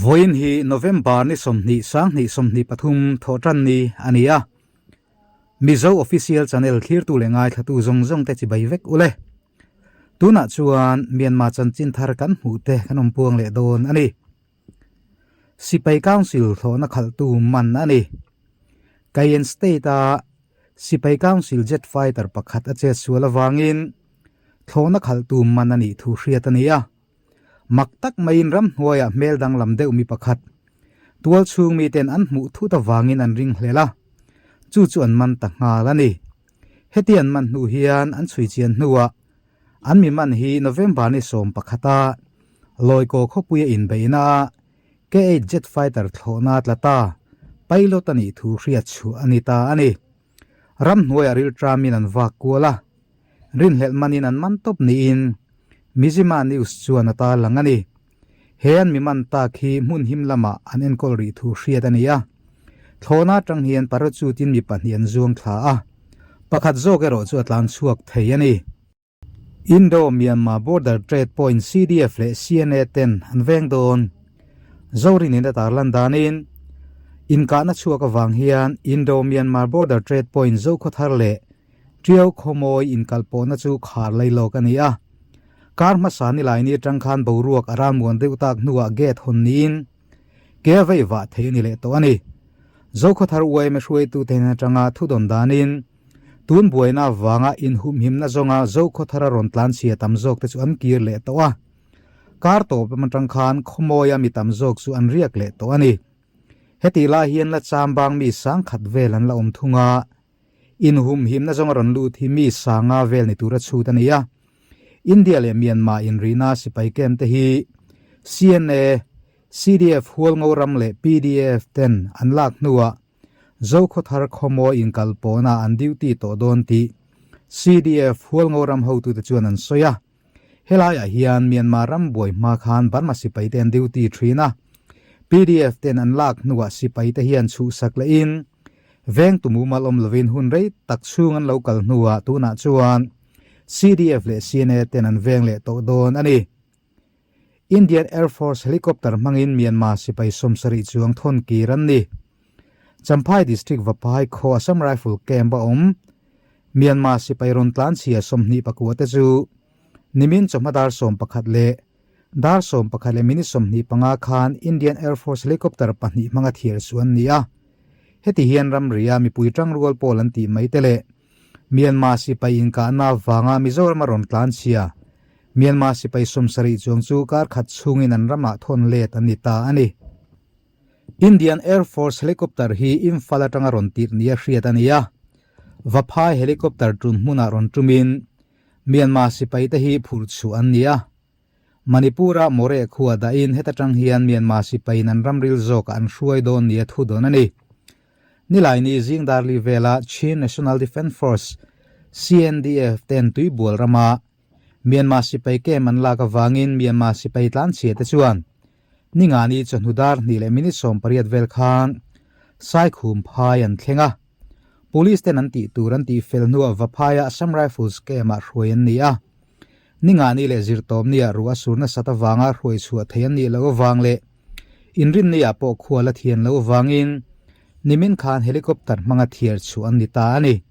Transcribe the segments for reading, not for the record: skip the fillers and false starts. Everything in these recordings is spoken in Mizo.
Vawiin hi November ni 20 sang 20 23 thawhtan ni a ni a. Mizo Official Channel thlirtu leh ngaithlatu zawng zawng te chibai vek ule. Tunah chuan Myanmar chanchin thar kan hmuh te kan awm puang leh dawn a ni. Sipai Council thlawhna khalhtu man a ni. Kayen State-a Sipai Council jet fighter pakhat a chet sual avangin thlawhna khalhtu man a nih thu hriat a ni a. Mak tak maiin ramhnuaiah hmel danglam deuh mi pakhat, tual chhung miten an hmuh thut avangin an ring hlel a, chu chu an man ta nghal a ni. Heti an man hnu hian an chhui chian hnuah an mi man hi November ni 11 a Lawikaw khawpuia inbeihna a K-8 jet fighter thlawhna tla ta pilot a nih thu hriat chhuah a ni ta a ni. Ramhnuaiah rilṭamin an vak kual a, rinhlelh manin an man tawp niin Mizzima News chuan a tarlang a ni. He an mi man tak hi hmun him lamah an enkawl rih thu hriat a ni a. Thlawhna atang hian parachute-in mi pahnih an zuang thla a, pakhat zawk erawh chu a tlan chhuak thei a ni. Indo-Myanmar Border Trade Point CDF leh CNA ten an veng dawn. Zorin-in a tarlan danin, inkahna chhuak avang hian Indo-Myanmar Border Trade Point Zokhawthar leh Tiau Khawmawi inkalpawhna chu khar lei lawk a ni a. Kar hmasa nilaini atang khan boruak a ralmuan deuh tak hnuah gate hawn niin ke a vei vah thei a ni leh tawh a ni. Zokhawthar yma hruaitute hnen atanga thudawn danin, Tun buaina avanga inhumhimna zawnga Zokhawthara rawn tlanchhia tam zawk te chu an kir leh tawh a. Kar tawp lam atang khan khawmawia mi tam zawk chu an riak leh tawh a ni. Hetih lai hian la chambang mi sangkhat vel an la awm thung a. Inhumhimna zawnga rawn lut hi mi sanga vel ni tura chhut a ni a. India leh Myanmar inrihna sipai camp te hi CNA, CDF Hualngo ram leh PDF ten an lak hnuah Zokhawthar khawmawi inkalpawhna an duty tawh dawn tih CDF Hualngo ram hotute chuan an sawi a. Helaiah hian Myanmar ram buai hma khan Burma sipaite an duty thin a. PDF ten an lak hnuah sipaite hian chhuhsak lehin vengtu mumal awm lovin hun rei tak chhung an lo kal hnuah tunah chuan CDF leh CNA ten an veng leh tawh dawn a ni. Indian Air Force helicopter hmangin Myanmar sipai 70 chuang thawn kir an ni. Champhai District Vaphai khaw Assam Rifle Camp a awm. Myanmar sipai rawn tlanchhia 29 te chu nimin chawhma dar 11 leh dar 11 leh minute 25 khan Indian Air Force helicopter pahnih hmanga thiar chu an ni a. Heti hian ramria mipui tangrual pawl an tih mai te leh Myanmar sipai inkahna avanga Mizoram a rawn tlanchhia. Myanmar sipai 70 chuang chu kar khat chhungin an ramah thawn let an ni ta a ni. Indian Air Force helicopter hi Imphal atanga rawn tirh nia hriat a ni a. Vaphai helicopter tun hmunah rawn tumin Myanmar sipaite hi phurh chhuah an ni a. Manipur-a Moreh khua dahin heta tang hian Myanmar sipaiin an ramril zawkah an hruai dawn nia thu dawn a ni. Nilaini zing darli vela Chin National Defence Force, CNDF, ten tuibual rama Myanmar sipai camp an lak avangin Myanmar sipai tlanchhia te chuan ningani chawhnu dar hnih leh minute 18 vel khan Saikhum phai an thleng a. Police ten an tih tur an tih fel hnuah Vaphaiah Assam Rifles camp-ah hruai an ni a. Ningani leh zirtawpnia ruah a sur nasat avanga hruai chhuah thei an nih loh avang leh inrinniah pawh khual a thian loh avangin nimin khan helicopter hmanga thiar chhuah an ni ta a ni.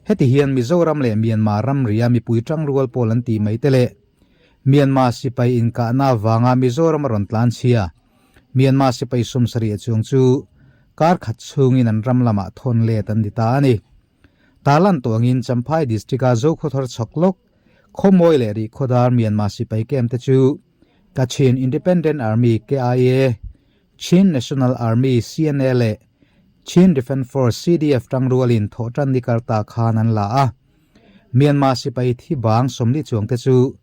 Heti hian Mizoram leh Myanmar ramria mipui tangrual pawl an tih mai te leh Myanmar sipai inkahna avanga Mizoram a rawn tlanchhia Myanmar sipai 70 chuang chu kar khat chhungin an ram lamah thawn let an ni ta a ni. Tarlan tawh angin Champhai District-a Zokhawthar chhak lawk Khawmawi leh Rihkhawdar Myanmar sipai camp te chu Kachin Independent Army, KIA, Chin National Army, CNA, leh Chin Defence Force, CDF, tangrualin thawhtan ni karta khan an la a. Myanmar sipai thi bang 40 chuang te chu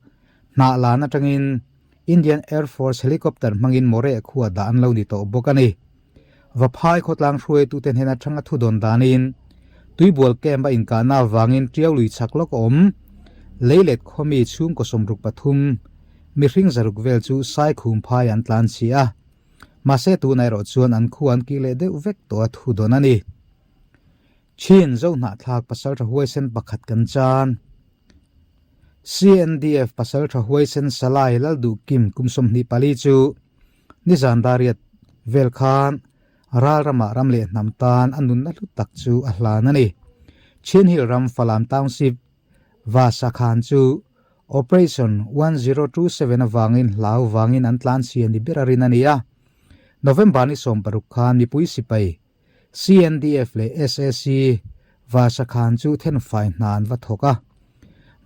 hnah lan atangin Indian Air Force helicopter hmangin Moreh khua dah an lo ni tawh bawk a ni. Vaphai khawtlang hruaitute hnena thanga thu dawn danin Tuibual camp a inkahna avangin Tiau lui chhak lawk a awm. Leilet khawmi chhungkaw 63 mihring 600 vel chu Saikhum phai an tlan chhi a. Mahse tunah erawh chuan an khu an kih leh deuh vek tawh a thu dawn a ni. Chin Zohnahthlak pasal tha huaisen pakhat kan chan. CNDF pasal tha huaisen Salai Lalduhkim kum 24 chu. Nizan dariat vel khan ral ramah ram leh hnam tan a nunna hlu tak chu a hlan a ni. Chin Hill ram Falam Township Vasa khan chu Operation 1027 avangin hlau vangin an tlanchhia ni ber a rin a ni a. November ni 16 khan mipui sipai CNDF leh sac Vasa khan chu thenfai hna an va thawk a.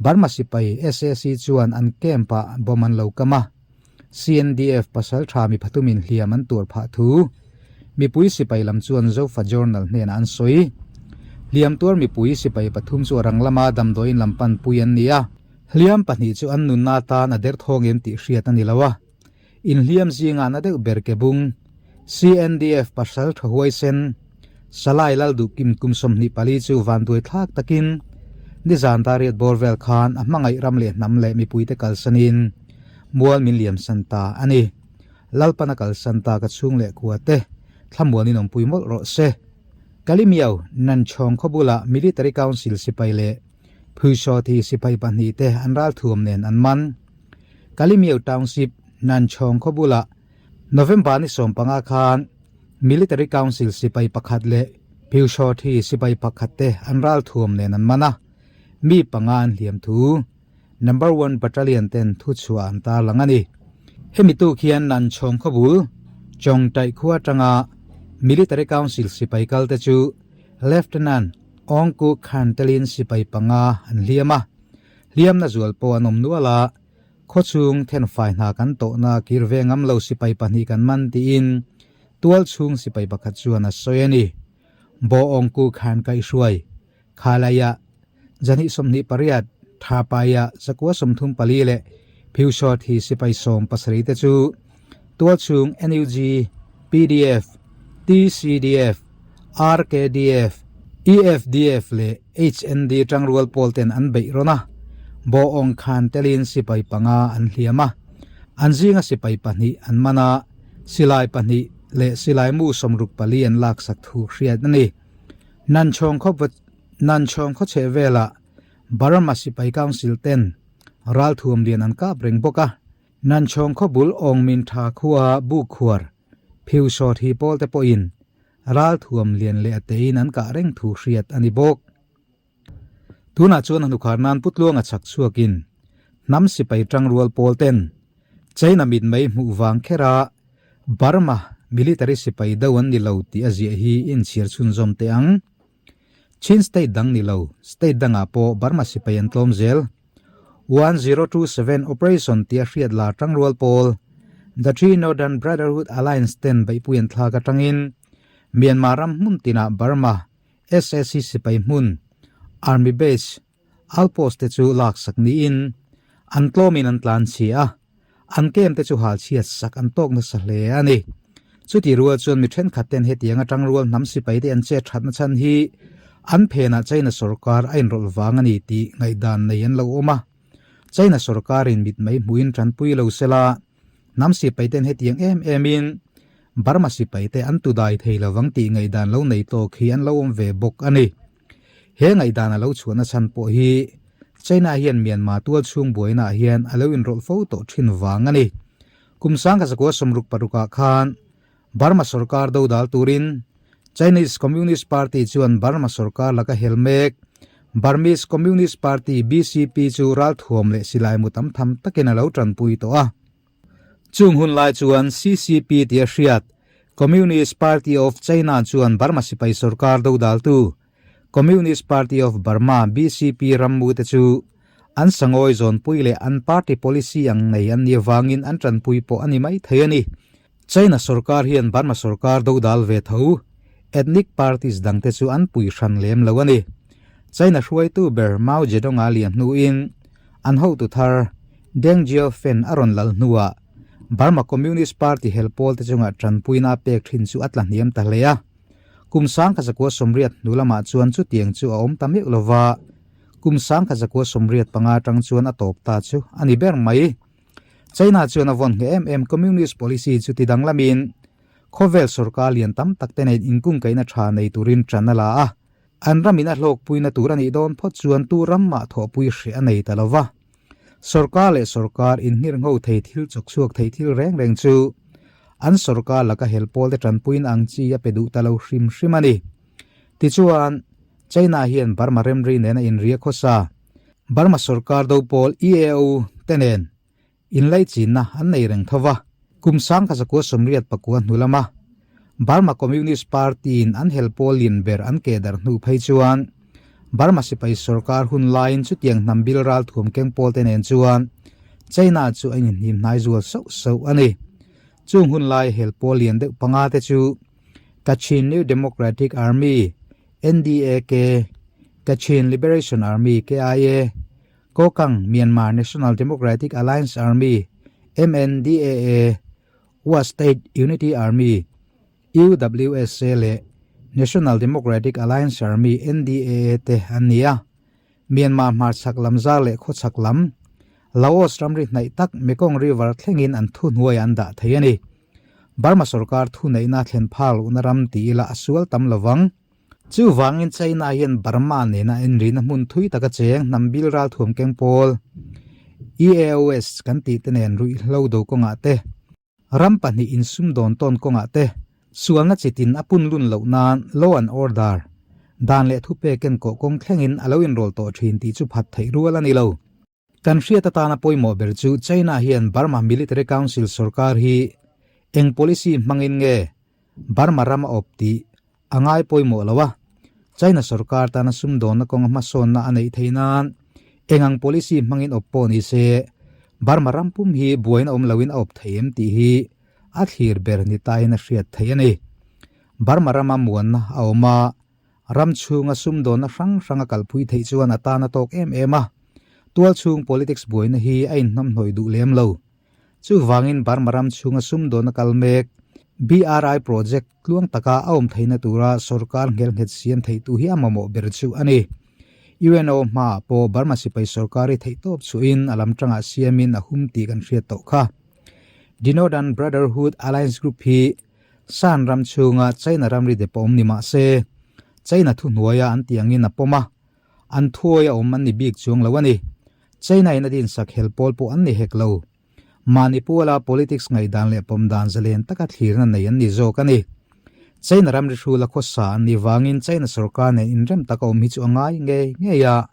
Burma sipai sac chuan an camp-ah bomb an lo kam a. CNDF pasal tha mi phathumin hliam an tuar phah thu mipui sipai lam chuan Zofa Journal hnenah an sawi. Hliam tuar mipui sipai pathum chu a rang lama damdawiin lam panpui an ni a. Hliam pahnih chu an nunna atan a derthawng em tih hriat a ni lo a. Inhliam zingah na deuh ber ke bung, CNDF pasal tha huaisen, Salai Lalduhkim kum 24 chu vanduai thlak takin nizan dariat bawr vel khan a hmangaih ram leh hnam leh mipuite kalsanin mual min liamsan ta a ni. Lalpana kalsan ta ka chhung leh kua te thlamuanin awmpui mawlh rawh se. Kalimiau Nanchhawng khaw bulah Military Council sipai leh Phuisawthi sipai pahnih te an ralthuam nen an man. Kalimiau Township, Nanchhawng khaw bulah November ni 15 khan Military Council sipai pakhat leh Phuisawthi sipai pakhat te an ralthuam nen an man a, mi panga an hliam thu Number One Battalion ten thuchhuah an tarlang a ni. Hemi tuk hian Nanchhawng khaw bul Chawngtaih khua atanga Military Council sipai kalte chu Lieutenant Awngku Khan telin sipai panga an hliam a. Hliamna zual pawh an awm nual a, khawchhung thenfai hna kan tawhna kir ve ngam lo sipai pahnih kan man tiin tual chhung sipai pakhat chuan a sawi a ni. Bo Awngku Khan kaihhruai Khalaiah zahnih 28, Thapaiah 134 leh Phiusawt hi sipai 17 te chu tual chhung NUG, PDF, TCDF, RKDF, EFDF leh HND tangrual pawl ten an beih rawn a, Bo Aung Khan telin sipai panga an hliam a, an zinga sipai pahnih an man a, silai pahnih leh silai mu 64 an laksak thu hriat a ni. Nanchhawng khaw Nanchhawng khaw chheh velah Burma sipai council ten ralthuam lian an kap reng bawk a, Nanchhawng khaw bul Aung Min Tha khua bu khuar Phiusawt hi pawl te pawhin ralthuam lian leh a tein an kah reng thu hriat a ni bawk. Tunah chuan a hnukhar nan Putluanga chhak chhuakin hnam sipai tangrual pawl ten China mit mai hmuh vang khera Burma military sipai do an ni lo tih a ziah hi inchhir chhunzawm teh ang. Chin state dang ni lo, state dangah pawh Burma sipai an tlawm zel. 1027 Operation tia hriat lar tangrual pawl, The Three Northern Brotherhood Alliance ten beihpui an thlak atangin Myanmar ram hmun tinah Burma sac sipai hmun, Army base, outpost te chu laksak niin an tlawmin an tlan chhia a, an kem te chu hal chhiat sak an tawk nasa hle a ni. Chuti rual chuan mi thenkhat ten hetiang atang rual hnam sipai te an chet thatna chhan hi an phenah China sorkar a inrawlh vang a ni tih ngaihdan nei an lo awm a. China sorkarin mit mai hmuhin tanpui lo sela, hnam sipai ten hetiang em emin Burma sipai te an tudai thei lovang tih ngaihdan lo nei tawk hi an lo awm ve bawk a ni. He ngaihdan a lo chhuahna chhan pawh hi China hian Myanmar tual chhung buainaah hian a lo inrawlh fo tawh thin vang a ni. Kum 1966 ah khan Burma sorkar dodal turin Chinese Communist Party chuan Burma sorkar laka hel mek Burmese Communist Party, BCP, chu ralthuam leh silai mu tam tham takin a lo tanpui tawh a. Chung hun lai chuan CCP tia hriat Communist Party of China chuan Burma sipai sorkar dodaltu Communist Party of Burma, BCP, rammu te chu an sangawi zawnpui leh an party policy ang nei an nih avangin an tanpui pawh a ni mai thei a ni. China sorkar hian Burma sorkar dodal ve tho ethnic parties dangte chu an pui hran lem lo a ni. China hruaitu ber Mao Zedong-a lian hnuin an hotu thar Deng Xiaoping a rawn lal hnuah Burma Communist Party hel pawlte chungah tanpuina a pek thin chu a tla hniam ta hle a. Kum 1980 hnu lamah chuan chutiang chu a awm ta meuh lova, kum 1985 atang chuan a tawp ta chu a ni ber mai. China chuan a vawn ngheh em em Communist policy chu ti danglamin khawvel sorkar lian tam tak te nen inkungkaihna tha nei turin tan a la a, an ramin a hlawkpuina tur a nih dawn phawt chuan tu ram mah thawhpui hreh a nei ta lova. Sorkar leh sorkar inngirngho thei thil chawkchhuak thei thil reng reng chu. An sorkar laka hel pawlte tanpuiin ang chi a pe duh ta lo hrim hrim a ni. Tichuan, China hian Burma remri nena inria khawsa Burma sorkar do pawl EAO te nen inlaichinna an nei reng tho va. Kum sangkha zakua 89 hnu lama Burma Communist Party-in an hel pawl lian ber an keh darh hnu phei chuan Burma sipai sorkar hun laiin chutiang hnam bil ralthuam keng pawl te nen chuan China chu a inhnim hnai zual sauh sauh a ni. Chung hun lai hel pawl lian deuh panga te chu Kachin New Democratic Army, NDAK, Kachin Liberation Army, KIA, Kokang Myanmar National Democratic Alliance Army, MNDAA, Wa State Unity Army, UWSA leh National Democratic Alliance Army, NDAA, te an ni a. Myanmar hmarchhak lam zar leh khawchhak lam, Laos ramri hnaih tak Mekong River thlengin an thuhnuai an dah thei a ni. Burma sorkar thuneihna thlen phak lohna ram ti ila a sual tam lovang. Chuvangin China hian Burma nena enrihna hmun thui taka cheng hnam bil ralthuam keng pawl, EAOS, kan tih te nen ruihhlo do kawngah te, ram pahnih insumdawn tawn kawngah te, sualna chitin a pun lun loh nan law and order, dan leh thupek enkawh kawng thlengin a lo inrawl tawh thin tih chu phat theih rual a ni lo. Kan hriat atana pawimawh ber chu China hian Burma Military Council sorkar hi eng policy hmangin nge Burma ram a awp tih a ngai pawimawh lo a, China sorkar tana sumdawnna kawnga hmasawnna a neih theih nan eng ang policy hmangin awp pawh ni se Burma ram pum hi buaina awm loin a awp thei em tih hi a thlir ber ni tain a hriat theih a ni. Burma rama muanna a awm a. Ram chhunga sumdawnna hrang hrang a kalpui theih chuan a tan a tawk em em a, tual chhung politics buaina hi a inhnamhnawih duh lem lo. Chuvangin Burma ram chhunga sumdawnna kal mek BRI project tluang taka a awm theihna tura sorkar nghelnghet siam theihtu hi a mamawh ber chu a ni. UNO hmaah pawh Burma sipai sorkar hi theihtawp chhuahin a lam tangah siamin a hum tih kan hriat tawh kha. The Northern Brotherhood Alliance Group hi Shan ram chhunga China ramri dep a awm ni mah se, China thuhnuaia an tih angin a pawm a, an thuawi a awm an ni bik chuang lo a ni. China in a dinsak hel pawl pawh an ni hek lo. Mahni puala politics ngaihdan leh pawm dan zalen taka thlirna nei an ni zawk a ni. China ramri hrula khawsa an nih vangin China sorkar nen inrem taka awm hi chu a ngai ngei ngei a,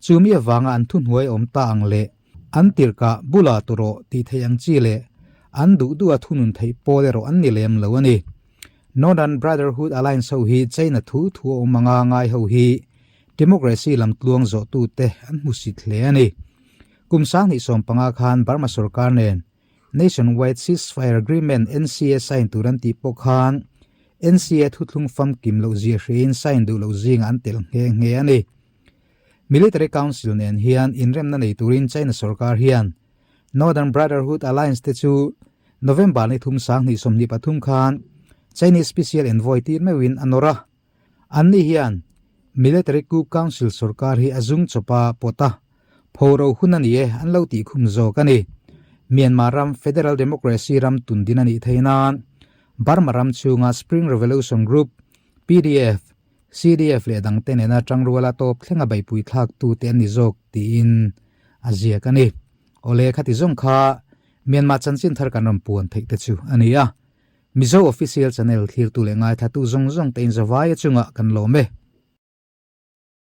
chumi avanga an thuhnuai awm ta ang leh An tirhkah bula tu rawh tih theih ang chi leh an duh duha thunun theih pawl erawh an ni lem lo a ni. Northern Brotherhood Alliance ho hi China thu thu a awm anga ngai ho hi democracy lam tluang zawhtute an hmusit hle a ni. Kum 2015 khan Burma sorkar nen Nationwide Ceasefire Agreement, NCA, sign tur an tih pawh khan NCA thuthlung famkim loh zia hriain sign duh loh zingah an telh nghe nghe a ni. Military Council nen hian inremna nei turin China sorkar hian Northern Brotherhood Alliance te chu November ni thum 2023 khan Chinese Special Envoy tir meuhin a nawr a. Anni hian Military Coup Council sorkar hi a zung chawpa pawt a, phoro hun a ni e an lo tih khum zawk a ni. Myanmar ram Federal Democracy ram tundin a nih theih nan Burma ram chhunga Spring Revolution Group, PDF, CDF leh dangte nena tangruala tawp thlenga beihpui thlaktute an ni zawk tiin a ziak a ni. Awle khati zawng kha Myanmar chanchin thar kan rawn puan theih te chu a ni a. Mizo Official Channel thlirtu leh ngaithlatu zawng zawng te inzawvaia chungah kan lawm e.